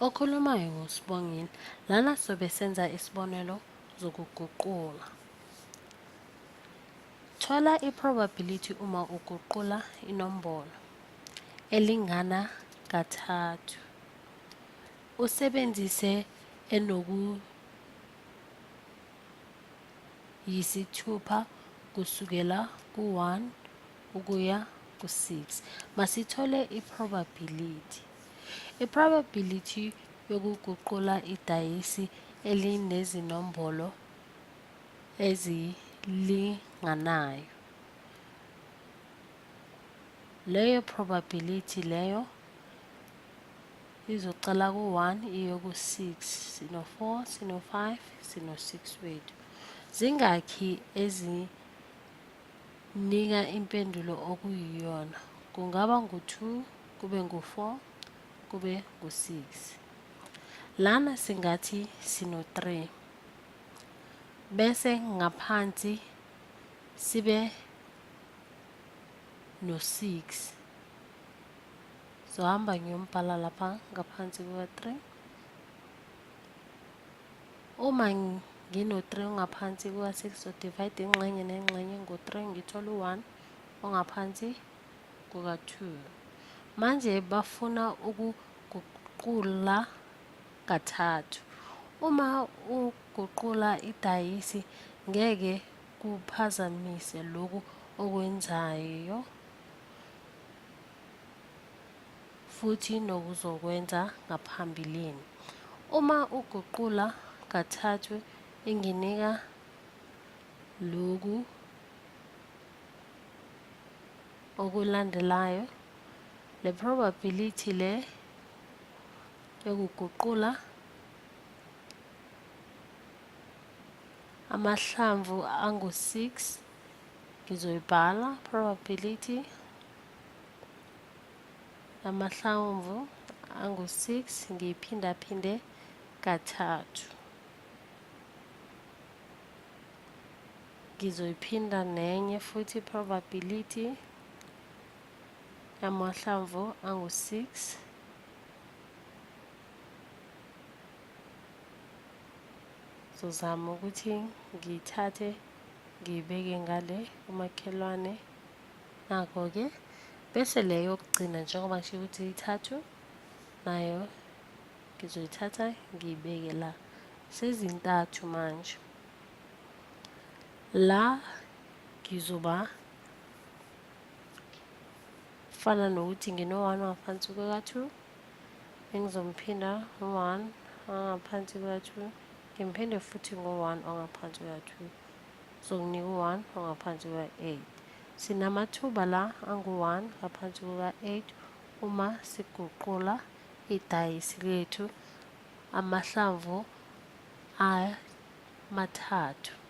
Okhulumayo nguSibongile. Lana sobe senza isibonelo zokuguqula. Thola i-probability uma uguqula inombolo elingana kathathu usebenzise enokuyisithupha kusukela ku-1 ukuya ku-6. Masithole i-probability. I-probability yokuguqula idayisi elinezinombolo ezilinganayo. Leyo probability leyo izoqala ku-1 iye ku-6. Sino-4, sino-5, sino-6 wethu. Zingakhi ezinika impendulo okuyiyona? Kungaba ngu-2, kube ngu-4, kube ngu-6. Lana singathi sino-3 bese ngaphansi sibe no-6. Zohamba ngiyombhala lapha ngaphansi kuka-3. Uma ngino-3 ongaphansi kuka-6 so divide ingxenye nengxenye ngo-3 ngithola u-1 ongaphansi kuka-2. Manje bafuna ukuguqula kathathu. Uma uguqula idayisi ngeke kuphazamise lokhu okwenzayo futhi nokuzokwenza ngaphambilini. Uma uguqula kathathu inginika lokhu okulandelayo. Le probability le yokuguqula amahlamvu angu-6 ngizoyibhala probability amahlamvu angu-6 ngiyiphindaphinde kathathu. Ngizoyiphinda nenye futhi probability yamahlamvu angu-6. Ngizozama ukuthi ngiyithathe ngiyibeke ngale umakhelwane. Nakho-ke bese le yokugcina njengoba ngisho ukuthi ithathu nayo ngizoyithatha ngiyibeke la. Sezintathu manje. La ngizoba fana nokuthi ngino-1 ngaphansi kuka-2 engizomphinda u-1 ongaphansi kuka-2 ngimphinde futhi ngo-1 ongaphansi kuka-2 zokunika u-1 ongaphansi kuka-8. Sinamathuba la angu-1 ngaphansi kuka-8 uma siguqula idayisi lethu amahlamvu amathathu.